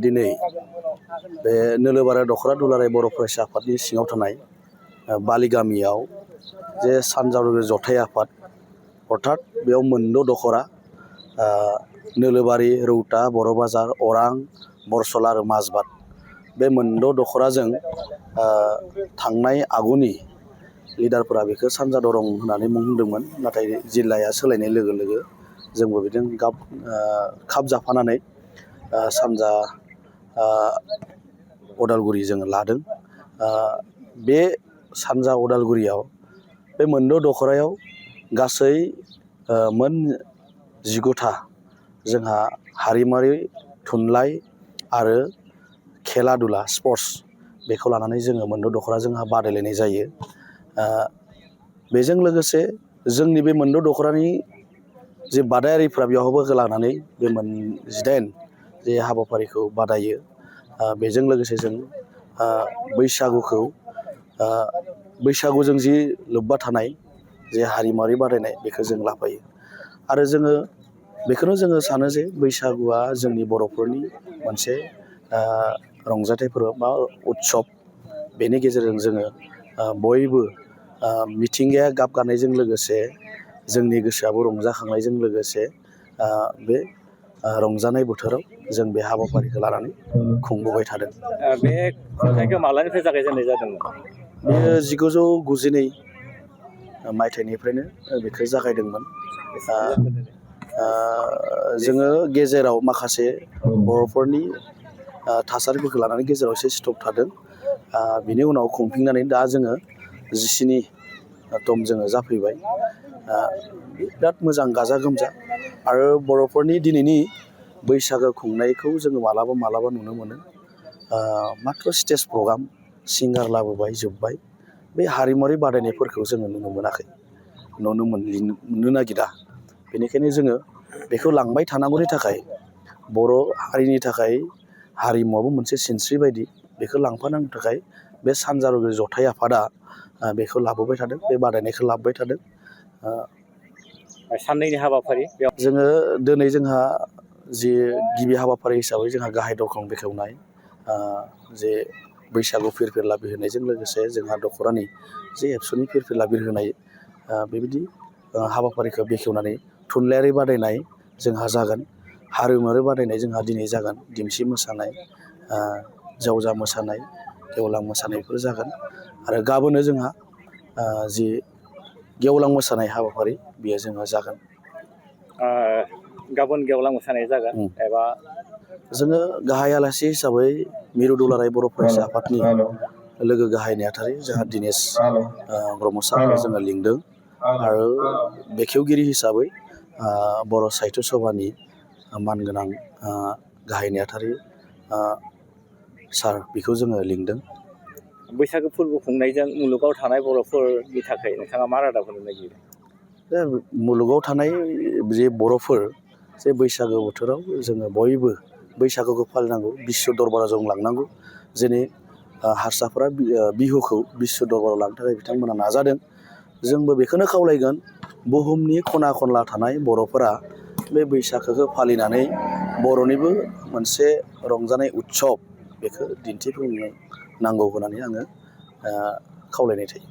दिनै बे नोलोबारा दख'रा दुलाराय बर' फरायसा आफादनि सिङाव थानाय बालि गामियाव जे सानजावरि जथाइ आफाद अर्थात बेयाव मोनद' दख'रा नोलोबारि, रौता, बर' बाजार, अरां, बरसला आरो माजबाद बे मोनद' दख'राजों थांनाय आगुनि लिडारफोरा बेखौ सानजा दरं होननानै मुं होदोंमोन। नाथाय जिल्लाया सोलायनाय लोगो लोगो जोंबो बिदिनो खाब जाफानानै सानजा अदालगुरि जोङो लादों। बे सानजा अदालगुरियाव बे मोनद' दख'रायाव गासै मोन 19था जोंहा हारिमुआरि थुनलाइ आरो खेला दुला स्पर्ट्स बेखौ लानानै जोङो मोनद' दख'रा जोंहा बादायलायनाय जायो। बेजों लोगोसे जोंनि बे मोनद' दख'रानि जे बादायारिफ्रा बेयाव बाहागो लानानै बे 18 जे हाबाफारिखौ बादायो। बेजों लोगोसे जों बैसागुजों जि लोब्बा थानाय जे हारिमुआरि बादायनाय बेखौ जों लाफायो। आरो जोङो बेखौनो जोङो सानो जे बैसागुआ जोंनि बर'फोरनि मोनसे रंजाथाइ फोरबो बा उत्सब। बेनि गेजेरजों जोङो बयबो मिथिंगाया गाब गानायजों लोगोसे जोंनि गोसोआबो रंजाखांनायजों लोगोसे बे रंजानाय बोथोराव जों बे हाबाफारिखौ लानानै खुंबोबाय थादों। बे खुंथायखौ माब्लानिफ्राय जागायजेननाय जादोंमोन? बेयो 1992 मायथाइनिफ्रायनो बेखौ जागायदोंमोन। जोङो गेजेराव माखासे बर'फोरनि थासारिफोरखौ लानानै गेजेराव एसे स्टप थादों। बिनि उनाव खुंफिननानै दा जोङो 17 जोङो जाफैबाय। बिराद मोजां गाजा गोमजा आरो बर'फोरनि दिनैनि बैसागो खुंनायखौ जोङो मालाबा नुनो मोनो माथ्र स्टेज प्रग्राम सिंगार लाबोबाय जोब्बाय। बे हारिमुआरि बादायनायफोरखौ जोङो नुनो मोनाखै, मोननो नागिरा। बेनिखायनो जोङो बेखौ लांबाय थानांगौनि थाखाय बर' हारिनि थाखाय हारिमुवाबो मोनसे सिनस्रि बायदि, बेखौ लांफानांगौ थाखाय बे सानजावरि जथाइ आफादा बेखौ लाबोबाय थादों, बे बादायनायखौ लाबोबाय थादों। साननैनि हाबाफारि जोङो दिनै जोंहा जि गिबि हाबाफारि हिसाबै जोंहा गाहाय दरखं बेखेवनाय, जे बैसागु फिरफिला बिरहोनायजों लोगोसे जोंहा दख'रानि जे एबसुनि फिरफिला बिरहोनाय बेबायदि हाबाफारिखौ बेखेवनानै थुनलाइयारि बादायनाय जोंहा जागोन। हारिमुआरि बादायनाय जोंहा दिनै जागोन। दिमसि मोसानाय, जावजा मोसानाय, गेवलां मोसानायफोर जागोन। आरो गाबोननो जोंहा जि गेवलां मोसानाय हाबाफारि बेयो जोंहा जागोन। गाबोन गेवलां मोसानाय जागोन एबा जोङो गाहाय आलासि हिसाबै मिरु दुलाराय बर' फरायसा आफादनि लोगो गाहाय नेहाथारि जोंहा दिनेश ब्रह्म सारखौ जोङो लिंदों। आरो बेखेवगिरि हिसाबै बर' साहित्य सभानि मानगोनां गाहाय नेहाथारि सार बेखौ जोङो लिंदों। बैसागो फोरबो खुंनायजों मुलुगाव थानाय बर'फोरनि थाखाय नोंथाङा मा रादाब होनो नागिरो? मुलुगाव थानाय जे बर'फोर जे बैसागो बोथोराव जोङो बयबो बैसागुखौ फालिनांगौ, बिश्व दरबाराव जों लांनांगौ। जेरै हारसाफ्रा बिहुखौ बिश्व दरबाराव लांनो थाखाय बिथांमोना नाजादों। जोंबो बेखौनो खावलायगोन बुहुमनि खना खनला थानाय बर'फोरा बे बैसागोखौ फालिनानै बर'निबो मोनसे रंजानाय उत्सब बेखौ दिन्थिफुंनो नांगौ होननानै आङो खावलायनाय थायो।